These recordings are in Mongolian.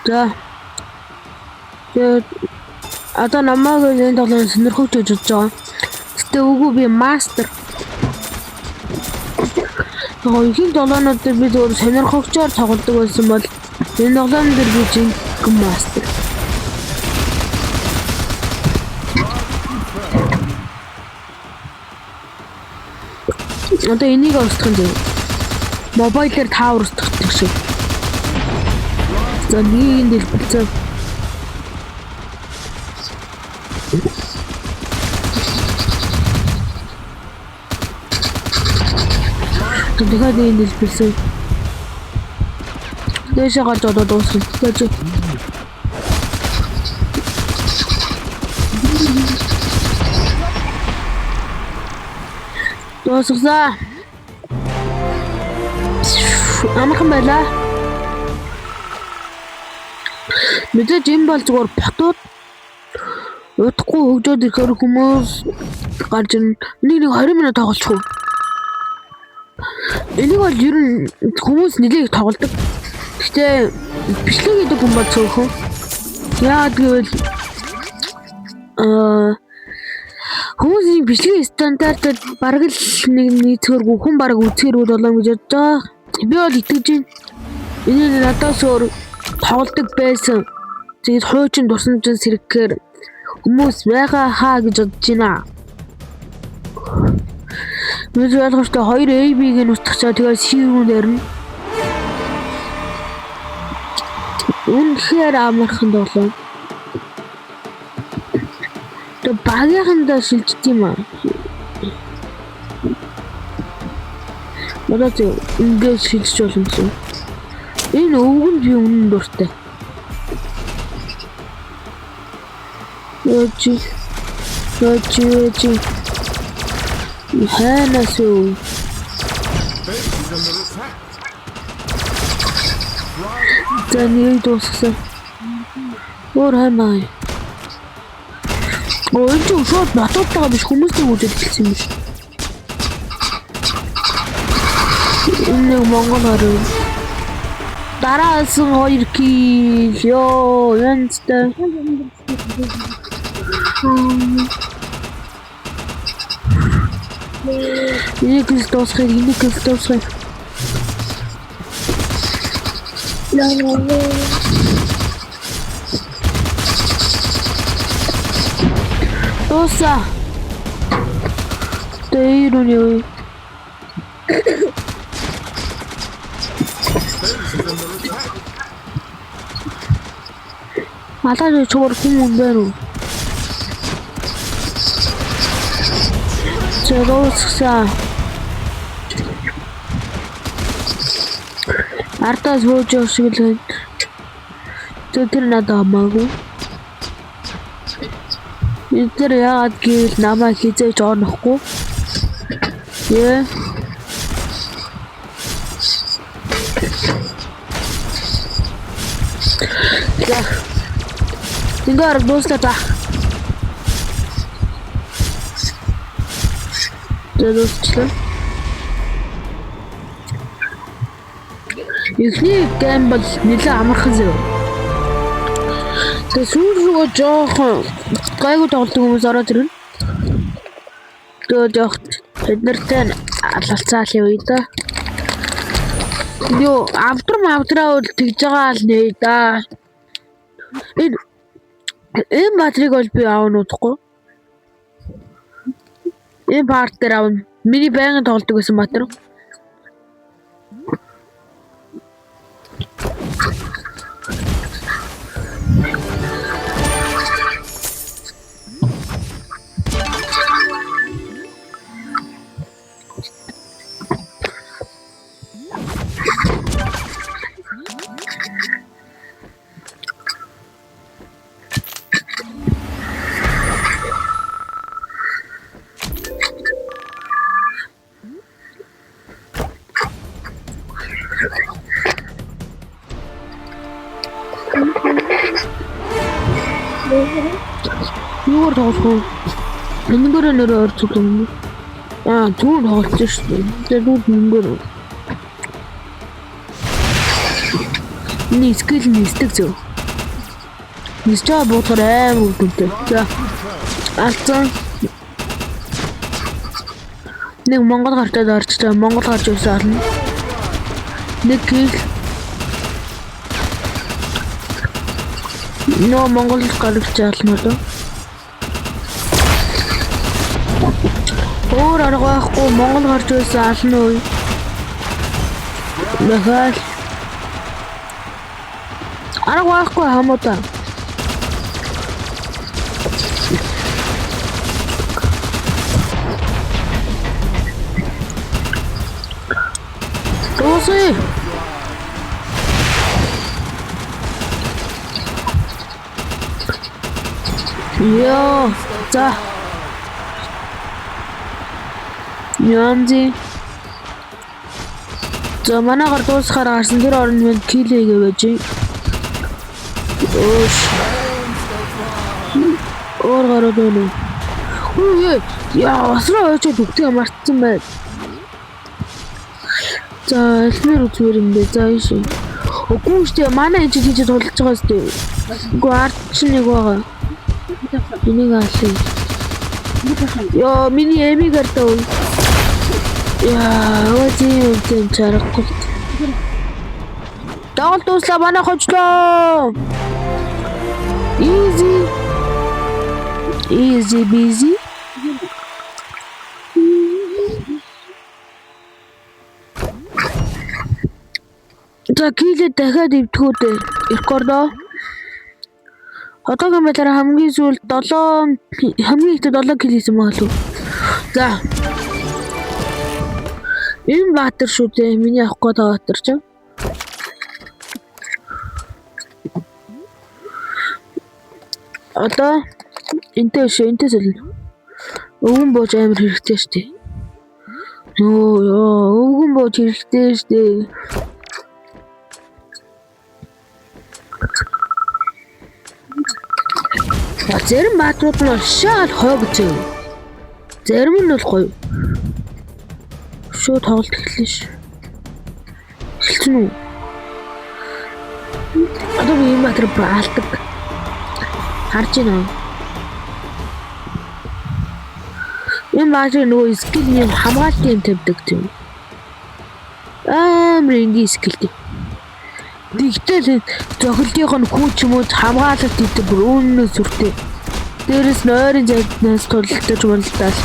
За. Тэгээд одоо намайг энэ тоглоом сонирхогч гэж бодож байгаа. Гэтэ үгүй би мастер. Яг ихэнх тоглоомнууд дээр би зөвхөн сонирхогчоор тоглодог байсан бол энэ тоглоом дээр би жинхэнэ мастер. Одоо энийг устгах юм зөө. Мобайлаар таавар устгах шиг. За нэг нь дэлбэлцээ. Тэгэхээр нэг нь дэлбэлсэн. Дээшээ гарч одоо дуусна. Яаж. Дуусглаа. Амархан байлаа. Мэдээж энэ бол зүгээр ботууд удахгүй хөгжөөд ирэхээр хүмүүс гарч ирнэ. Энийг нэг 20 минут тоглолчих уу? Энийг бол ер нь хүмүүс нэлээх тоглодог. Гэхдээ бичлэг хийдэг хүн бол цөөхөн. Яагаад гэвэл хүмүүсийн бичлэгийн стандартад бараг л нэг нийцгээргүй хүн бараг үзэхэргүй болоо гэж бодож байгаа. Би бол итгэж байна. Энэ нь надаас өөр тоглодог байсан. Тэгээд хуучин дурсамжин сэргэхээр хүмүүс байгаа хаа гэж бодож байна. Би ойлгомжтой 2 AB-г нь устгачаа тэгээд C рүү нэрнэ. Үнэхээр амархан тоглоом. Тэгээ багийнхандаа шилждэг юм аа. Надад ингээд шилжиж болно гэсэн. Энэ өвгөнд би үнэн дуртай. Яаж яаж яаж хайнаас юу? Base is under attack. За нэг дуусгасан. Өөр хаймаа. Оо энэ чинь шууд ботуудтайгаа биш хүмүүстэй үзээд эхэлсэн юм биш. Энэ нэг монгол хорив. Дараалсан 2 kill. Йоо, янзтай. Энийг л дуусгах, энийг л дуусгах. Дуусаа. Тэр үний юу? Base is under attack. Надад чугар хүн юм байна уу? За дуусгасан. Ардаас бууж явах шиг л байна. Тэр надад хамаагүй. Энэ тэр яагаад гэвэл намайг хизээж орнохгүй. Яа. За. Ингээ дуслаа за. За дуусчлаа. Эхний game бол нэлээд амархан зэрэг. Тэгээ сүүл рүүгээ жоохон гайгүй тоглодог хүмүүс ороод ирнэ. Тэгээ жоох тэд нартай алалцаал явъя да. Юу авдрам авдраа бол тэгж байгаа л нэ да. Энэ баатрыг бол би аавна удахгүй. Энэ part дээр аавна. Миний байнгын тоглодог байсан баатар. Юугаар тоглох вэ? Энэгээр нэрээ ойрцог юм. Аа, түүн тоглолцсон шүү дээ. Тэгээд бүгд мөнгөөр. Миний skill нь стек зөв. Нисч байгаа буудахаар амар үр дүнтэй. За. Алдсан. Нэг Монгол гартаад орчтой. Монгол гарч ирсэн олно. Нэг kill. Нөө Монгол гарч олно доо. Өөр арга байхгүй Монгол гарч ирсэн ална уу? Михаил. Арга байхгүй хамуудаа. Дуусъя. Йоо, за. Янзи. За манайгаар дуусахаар гарсан тэр оронд минь kill хийгээ байж. Өөш. Өөр гараад байна уу? Үгүй. Яа, осроо очоод үгтээ мартсан байна. За, элмэр үзмэр юм бэ. За, ийш. Үгүй шүү дээ. Манай энэ чинь тийч тулж байгаа шүү дээ. Үгүй ард чинь нэг байгаа. Энийг алъя. Йоо, миний эмиг ардаа. Яа, өөдөө юм чарахгүй. Тоглолт дууслаа, манай хожлоо. Easy. Easy busy. За kill ээ дахиад эвдэхүү дээ. Рекордоо. Одоогийн байдлаар хамгийн сүүлд 7 хамгийн ихтэй 7 kill хийсэн байгаа лүү. За. Энэ баатар шүү дээ. Миний авах гээд байгаа баатар чинь. Одоо энтэй шүү, энтэй солино. Өвгөн бууж амар хэрэгтэй шүү дээ. Нөө ёо, өвгөн бууж хэрэгтэй шүү дээ. Зарим баатрууд нь бол шал хойг зөө. Зарим нь бол гоё. Шууд тоглолт эхэлнэ ш. Эхэлсэн үү? Одоо би энэ баатар бүр алдаг. Харж байна уу? Энэ баатар нөгөө skill юм хамгаалт юм тавьдаг юм. Амар энгийн skill тэй. Тэгтэл зохилдынх нь хүү ч юм уу хамгаалалт хийдэг бүр үүнээс сүртэй. Дээрээс нь ойрын зайднаас тулалдаж мулдаал.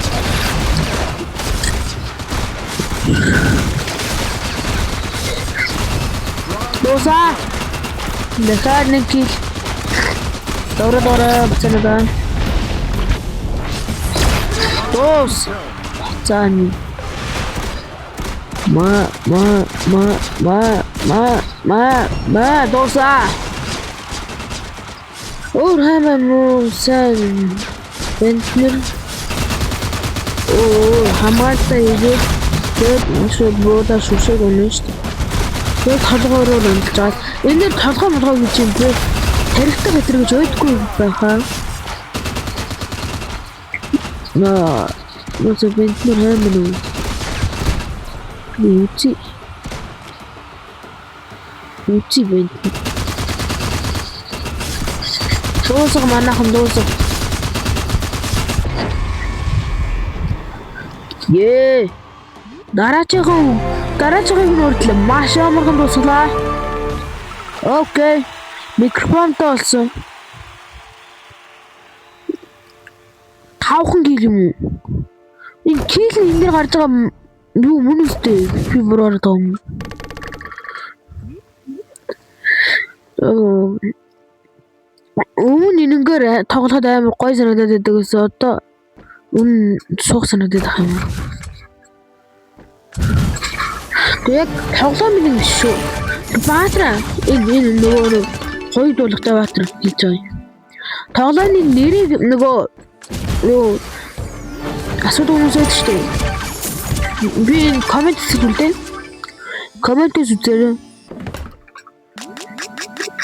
Дуусаа. Дахиад нэг kill. Дора дора буцаана. Дуус. За ма ма ма ма ма ма ма дуусаа. Өөр хамаа муу сайн бэнтнэр оо хамгаалалтаа хийгээд тэгээд шууд буудаа шүшээг өнө шүү дээ. Тэгээд толгой руу унтж байгаа. Энэ дээр толгой молгой гэж юм бэ? Тарихтай газар гэж уйдгүй байхаа. Наа, нөөц бэнтнэр хаймаа нү. Би үгүй. Үгүй бэнтнэр. Дуусга манайхан дуусга. Ее. Дараачихын дараачихыг нь хүртэл маш амархан дуусгалаа. Okay. Микрофонтой болсон. 5хан kill юм уу? Энэ kill нь энэ дээр гарч байгаа юу мөн үстэй. Би бүр ороод байгаа юм. Өмнө энэнгээр тоглоход амар гоё санагдаад байдаг гэсэн. Одоо үнэн суух санагдаад байх юм. Тэг яг тоглоом нэг биш шүү. Баатара энэ энэ нөгөө нэг гоё дуулгатай баатар хийж байгаа юм. Тоглоомын нэрийг нөгөө юу асуудаг хүмүүс байдаг шүү дээ. Би энэ comment хэсэг үлдээ. Comment-ээс үзээрэй.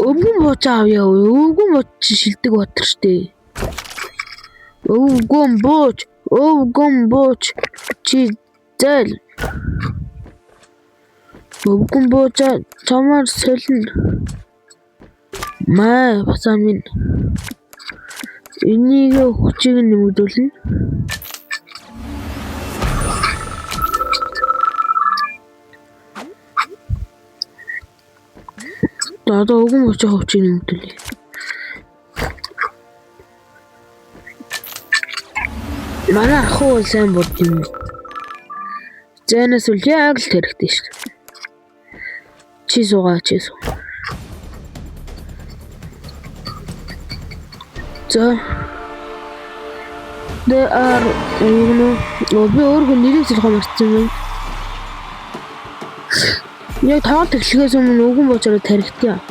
Өвгөн буучаа авъя. Өвгөн бууч шилдэг баатар шүү дээ. Өвгөн бууч, өвгөн бууч чи зээл. Өвгөн буучаа чамаар солино. Маа бацаа минь. Энийг хүчийг нь нэмэгдүүлнэ. За одоо өвгөн буучих хүчийг нэмэгдүүлье. Манай ах уу сайн бурд юм. Зайнаас үл яг л хэрэгтэй шүү. Чи суугаа чи суу. За. They are юу нөө би өөргөө нэрийг зөвхөн мартсан юм. Яг тоглолт эхлэхээс өмнө өвгөн буучаараа тарихтъя.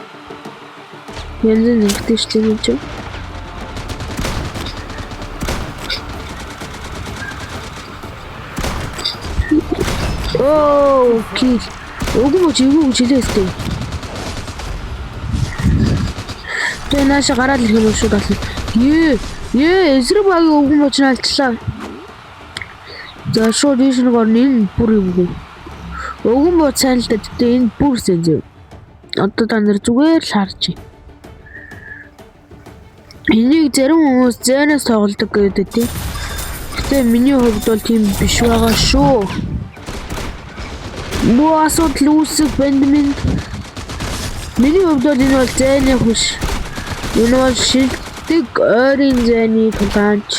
Янз бүрийн хэрэгтэй шүү дээ юм чи. Оо, кил. Өвгөн бууч эвгүй гэж хэлээ өстэй. Тэгээ нааша гараад ирэх юм шүү дална. Ее, ее, эсрэг багийн өвгөн бууч нь алчлаа. За шууд ийш нэг орно энэ бүр эвгүй. Өвгөн бууч сайн л да гэтээ энэ бүр сайн зөв. Одоо та нар зүгээр л харж байна. Энийг зарим хүмүүс зайнаас тоглодог гэдэг тийм. Гэтэ миний хувьд бол тийм биш байгаа шүү. Бүү асуудал үүсэх банд минь. Миний хувьд бол энэ бол зайны хүш. Энэ бол шилдэг ойрын зайны тулаанч.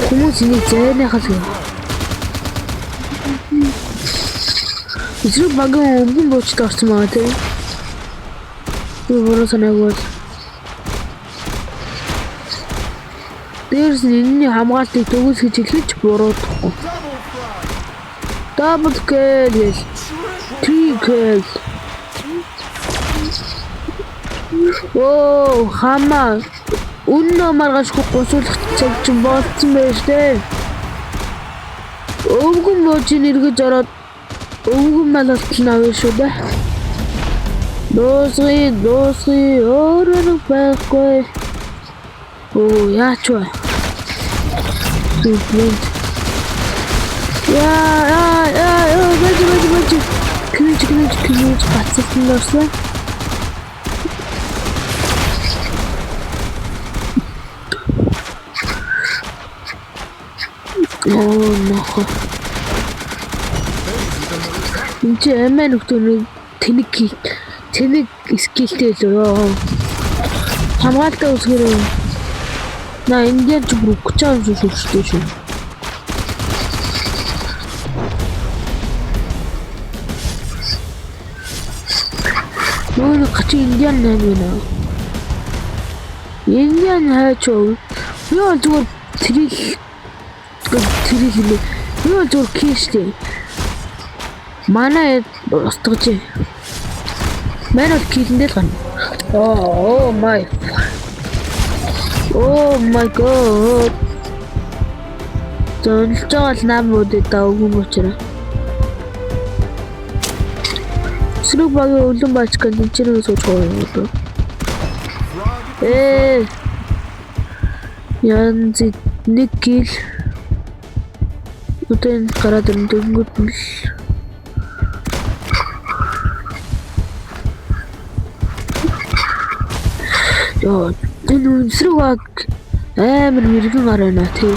Хүмүүс энийг зайныхаа л гэв. Эсрэг багийн өвгөн буучд орсон байгаа тийм. Би буруу санаагүй бол. Дээрс нь энэний хамгаалтыг төгс гэж хэлж буруудахгүй. Double frag. Double kill гэл. Triple Three kill. Оо, хамаа. Үннөө маргаашгүй гусуулах цаг чинь болцсон байж тээ. Өвгөн буужин эргэж ороод өвгөн мал болтол нь авна шүү дээ. Дуусгая, дуусгая, өөрөө нэг байхгүй. Оо, яач вэ? Зүгмэн. Яа, яа, яа, яа, бэж, бэж, бэж. Күнж, күнж, күнж гацсан орсон. Оо, нохо. Base is under attack. Энд чи амиа нөхдөр нэг тэнэг тэнэг скиллтэй лөө. Хамгаалалтаа үсгэрээ. На энд ч бүр өгч байгаа юм шиг шүү дээ шүү. Нөгөө хачин Индиан найм гэнэ. Индиан хайч уу? Би бол зүгээр тэрийг тэрийг хэмээ. Би бол зүгээр кэштэй. Манай устгаж. Мэн бол киллэндээ л гарна. Oh my. Oh my god. Зөнлөж байгаа л нам үүдээ да үгүй учраас. Эсрэг багийн өвлөн баачка энэ ч нэг сууж байгаа юм уу? Frog Ээ. Янз нэг килл. Одоо энэ гараад ирэн дөнгөд нь л Йоо, энэ эсрэг баг амар мэрэгэн гар байна тий.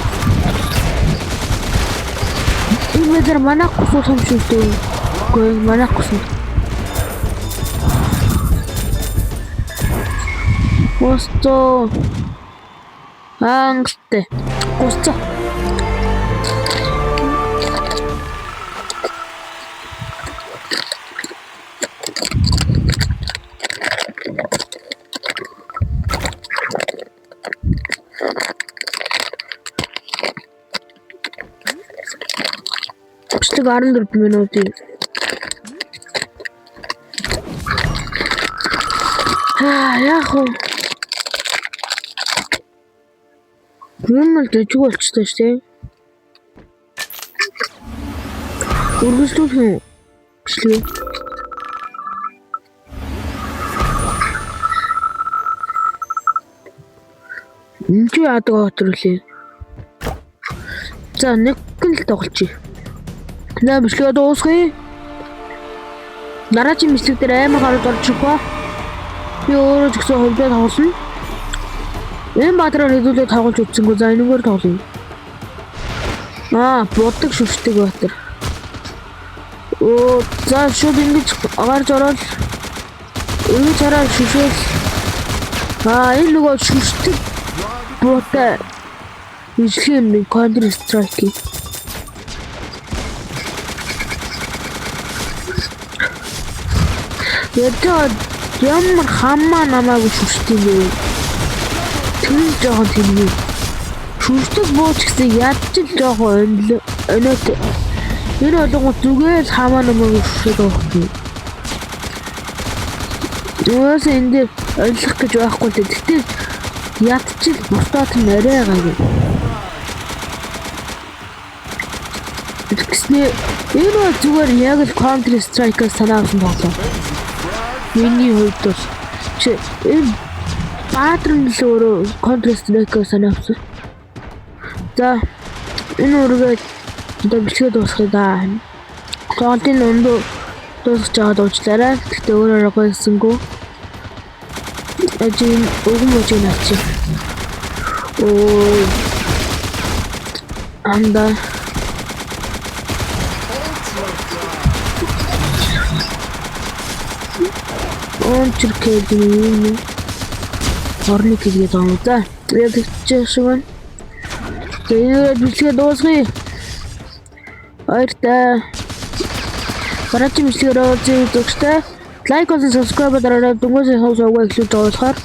Энэ мэдэр манайх гусуул юм шүү дээ. Үгүй манайх гусуул. Гусцоо. Хангалттай. Гусцоо. Бичлэг 14 минутын. Аа, яах вэ? Юм л дэжиг болчтой шүү дээ. Үргэлжлүүлэх юм уу? Бичлэгээ. Энд чи яадаг хотор үлээ. За нэг гэн л тоглолчий. Наа бичлэгээ дуусгая. Дараагийн бичлэг дээр амар гарууд орж ирэх ба. Би өөрөө ч гэсэн хувьдаа тоглоно. Энэ баатраар хэдүүлээ тоглож үзсэнгүй. За, энэгээр тоглоно. Аа, будаг шүршдэг баатар. Оо, за, шууд ингэж гарч ороод ингэж хараад шүшээл. Аа, энэ нөгөө шүршдэг буутай ижлэх юм Counter Strike. Ядаа ямар хамаа намайг шүршдэг юм бэ? Тэр нь жоохон тэнэг. Шүршдэг бууч гэсэн ядч л жоохон өнөөт. Энэ болгоо зүгээр л хамаа намайг шүршээд байгаа юм. Угаасаа энэ дээр ойлгох гэж байхгүй л дээ. Гэхдээ ядч л бусдад нь арай гайгүй. Тэгснээ энэ бол зүгээр яг л Counter Strike-аас санаа авсан тоглоом. Миний хувьд бол чи энэ баатар нь л өөрөө Counter Strike-аас санаа авсан. За, энэ үргээ одоо бичлэгээ дуусгая да. Тоглолтын өндөө дуусгаж байгаад уучлаарай. Гэхдээ өөр аргагүй юмсангүй. Ажин өгөн мөжөө наач. Оо, анда ончр гэдэг юм. Орны гэдэг юм. За, яг тэгчих шиг байна. За, энэ бичлэгээ дуусгая. Баяртай. Дараагийн бичлэгээр уулзъя зүгштэй. Like болон subscribe дараарай. Дөнгөж сая суугаа эхлүүлж байгаа болохоор